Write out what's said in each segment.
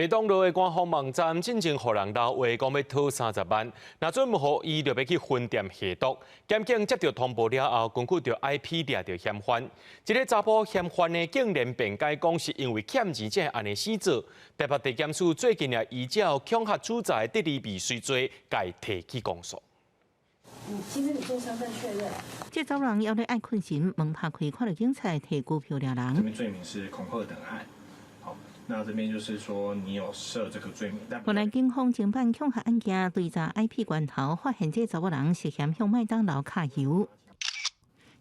麥當勞的官方網站進前予人留話講欲討30萬，若準無予伊就欲去分店下毒。檢警接著通報了後，根據著 IP 掠著嫌犯。這个查埔嫌犯呢，竟然辯解講是因為欠錢才會按呢死做。台北地檢署最近也依照恐嚇主宰得利未遂罪，共提起公訴。你今天你做身份確認。這查某人猶咧愛睏神，門拍開，看著警察提拘票掠人。這邊罪名是恐嚇等案。好，那這邊就是說你有設這個罪名。原來警方偵辦恐嚇案件，追查 IP 關頭，發現這查某人涉嫌向麥當勞揩油。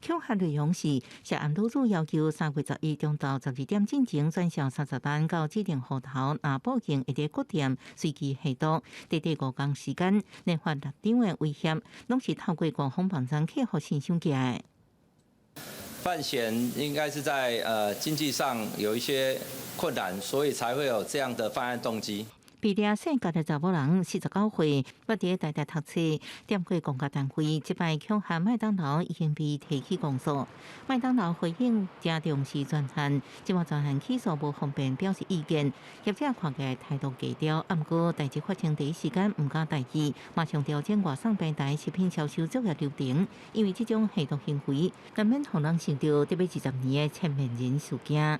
恐嚇內容是涉案女子要求3月11中晝12點進前轉賬30萬到指定戶頭，若報警會佇各店隨機下毒，短短5工時間，連發六張的威脅，攏是透過官方網站客服信箱寄來。范閒應該是在經濟上有一些困難，所以才會有這樣的犯案動機。被掠姓葛的查某人，49歲，捌佇台大讀冊，踮過公家單位，這擺恐嚇麥當勞已經被提起公訴。麥當勞回應誠重視專案，這馬專案起訴無方便表示意見。業者看起來態度低調，毋過代誌發生第一時間毋敢大意，馬上調整外送平台食品銷售作業流程，因為這種下毒行為，難免予人想著得欲20年的千面人事件。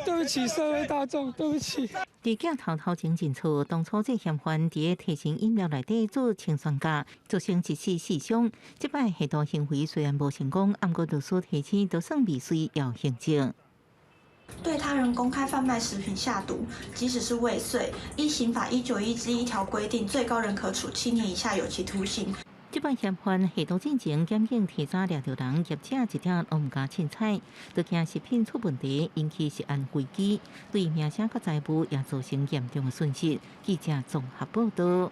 對不起社會大眾，對不起。佇鏡頭頭前認錯，當初這嫌犯佇提神飲料內底注氰酸鉀，造成一死四傷。這擺下毒行為雖然無成功，毋過律師提醒都算未遂，要刑責。對他人公開販賣食品下毒，即使是未遂，依刑法191之1條規定，最高仍可處7年以下有期徒刑。這擺嫌犯下毒進前，檢警提早掠著人，業者一點攏毋敢凊彩，都驚食品出問題，引起食安危機，對名聲佮財物也造成嚴重的損失。記者綜合報導。